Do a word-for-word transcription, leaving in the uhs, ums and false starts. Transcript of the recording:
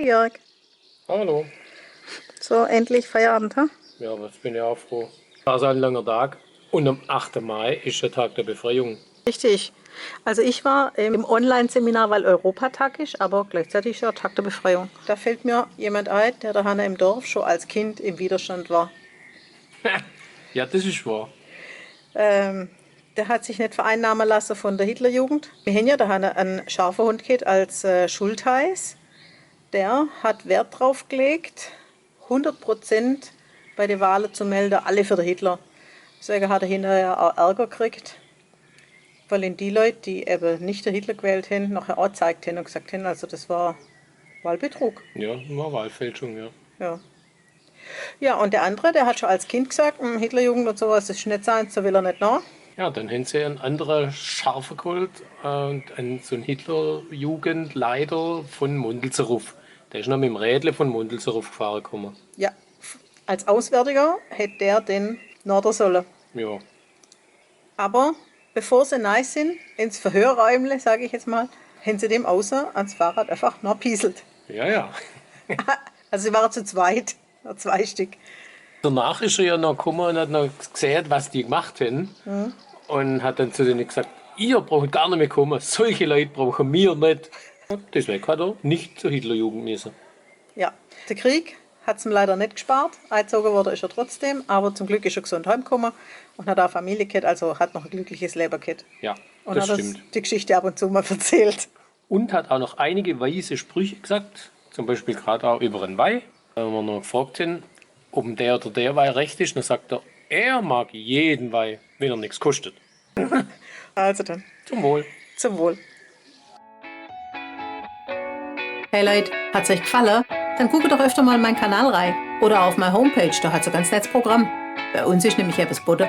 Jörg. Hallo. So, endlich Feierabend, ha? Ja, was bin ich auch froh. War so ein langer Tag. Und am achten Mai ist der Tag der Befreiung. Richtig. Also ich war im Online-Seminar, weil Europatag ist, aber gleichzeitig ist ja Tag der Befreiung. Da fällt mir jemand ein, der daheim im Dorf schon als Kind im Widerstand war. Ja, das ist wahr. Ähm, der hat sich nicht vereinnahmen lassen von der Hitlerjugend. Wir haben ja daheim einen Schäferhund gehabt als äh, Schultheiß. Der hat Wert drauf gelegt, hundert Prozent bei den Wahlen zu melden, alle für den Hitler. Deswegen hat er hinterher auch Ärger gekriegt, weil ihn die Leute, die eben nicht den Hitler gewählt haben, nachher angezeigt haben und gesagt haben, also das war Wahlbetrug. Ja, war Wahlfälschung, ja. Ja. Ja, und der andere, der hat schon als Kind gesagt, „Hm, Hitlerjugend und sowas, das ist nicht seins, da will er nicht nach.“ Ja, dann haben sie einen anderen Schäferhund geholt und einen, so einen Hitlerjugendleiter von Mundelzeruf. Der ist noch mit dem Rädle von Mundelzeruf gefahren gekommen. Ja, als Auswärtiger hätte der den Norder sollen. Ja. Aber bevor sie rein sind, ins Verhörräumle, sage ich jetzt mal, haben sie dem außen ans Fahrrad einfach noch pieselt. Ja, ja. Also sie waren zu zweit, noch zwei Stück. Danach ist er ja noch gekommen und hat noch gesehen, was die gemacht haben. Und hat dann zu denen gesagt, „Ihr braucht gar nicht mehr kommen, solche Leute brauchen wir nicht.“ Deswegen hat er nicht zur Hitlerjugend müssen. Ja, der Krieg hat es ihm leider nicht gespart. Eingezogen wurde ist er trotzdem, aber zum Glück ist er gesund heimgekommen und hat auch Familie gehabt, also hat noch ein glückliches Leben gehabt. Ja, Und das hat stimmt. Die Geschichte ab und zu mal erzählt. Und hat auch noch einige weise Sprüche gesagt, zum Beispiel gerade auch über den Wein. Wenn wir noch gefragt haben, ob der oder der Wein recht ist, dann sagt er, er mag jeden Wein, wenn er nichts kostet. Also dann, Zum Wohl. Zum Wohl. Hey Leute, hat es euch gefallen? Dann guckt doch öfter mal in meinen Kanal rein oder auf meine Homepage, da hat es ein ganz nettes Programm. Bei uns ist nämlich etwas geboten.